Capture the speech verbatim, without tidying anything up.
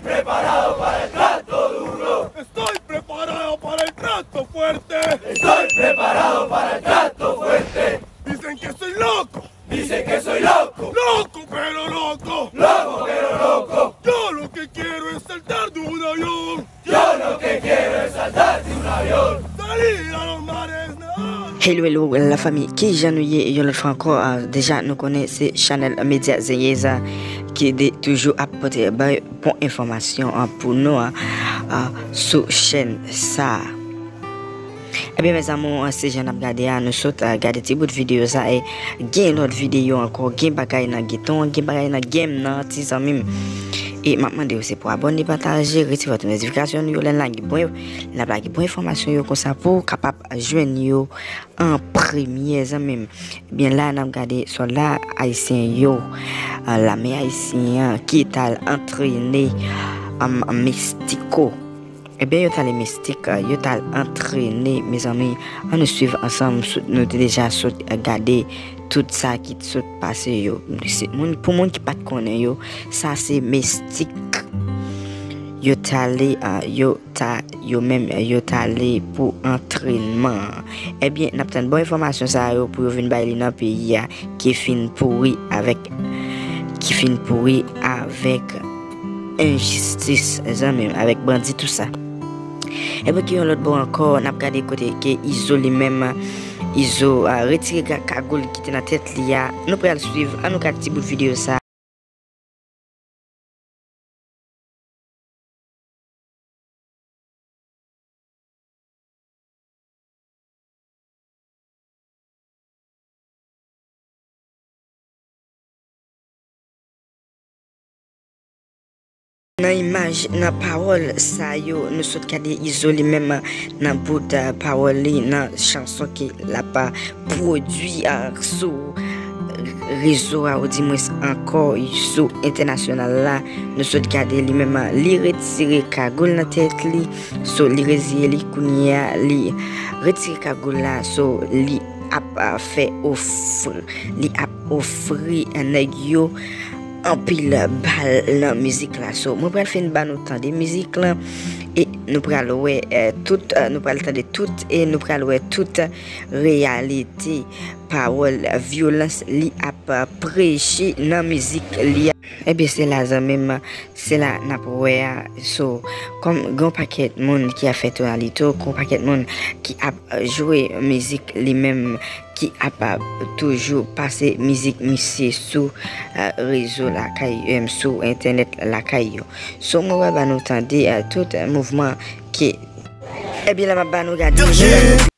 Preparado para el trato duro. Estoy preparado para el trato fuerte. Estoy preparado para el trato fuerte. Dicen que soy loco. Dicen que soy loco. Loco, pero loco. Loco, pero loco. Yo lo que quiero es saltar de un avión. Yo lo que quiero es saltar de un avión. Salir a los mares, nadar. Hello, hello, la fami, kijan nou ye yon lòt fwa ankò? Ah, deja, nou konnen se chanèl Medya Zenyeza ki de toujou ap pote bay bon enfòmasyon, ah, pou nou, ah, ah, sou chèn sa. Ebyen, mes amours, se jan n ap gade a, nou sot, ah, gade ti bout videyo sa, e gen lòt videyo ankò, gen bagay nan geton, gen bagay nan game nan, ti zanmi m. E m ap mande w se pou abòne, pataje, retire tout notifikasyon nou yo, lè n lage bon, lè n ap lage bon enfòmasyon yo konsa pou w kapab jwenn yo an premye, zanmi m. Ebyen, la n ap gade sòlda ayisyen yo, ah, lame ayisyen an ki t al antrene, ah, Mestiko. Ebyen, yo t ale Mestik, yo t al antrene, mezanmi. Ann nou swiv ansanm, sou- nou te deja sot gade tout sa ki t sot pase yo. Se moun, pou moun ki pa t konnen yo, sa se Mestik. Yo t ale, ah, yo ta, yo menm, yo t ale pou antrènman. Ebyen, n ap tann bon enfòmasyon sa yo pou yo vin bay li nan peyi a ki fin pouri avèk, ki fin pouri avèk enjistis, zanmi m, avèk bandi, tou sa. Epi ki yon lòt bò ankò, n ap gade kote ke Izo li menm, Izo, ah, retire ga- kagoul ki te nan tèt li a. Nou pral swiv, ann nou gade ti bout videyo sa. Nan imaj, nan pawòl sa yo, nou sot gade Izo li menm nan bout, ah, pawòl li nan chanson ke l ap, ah, pwodui, ah, sou rezo a, oudimwens ankò sou entènasyonal la. Nou sot gade li menm, ah, li retire kagoul nan tèt li, so li reziye li kounye a, li retire kagoul la, so li ap, ah, fè ofri, li ap ofri nèg yo anpil bal nan mizik la. So, mwen pral fin ba nou tande mizik lan, e nou pral wè, eh, tout, eh, nou pral tande tout, e nou pral wè tout reyalite pawòl vyolans li ap, eh, preche nan mizik li a. Ebyen, se la, zanmi m, se la n ap wè a. So, kòm gen yon pakèt moun ki ap fè tonalito, gen yon pakèt moun ki ap, eh, jwe mizik li menm, ki ap, ah, toujou pase mizik misye sou, eh, rezo lakay, em, sou entènèt lakay yo. So, mwen pral ba nou tande, eh, tout, eh, mouvman ke, ebyen, la m ap ba nou gade.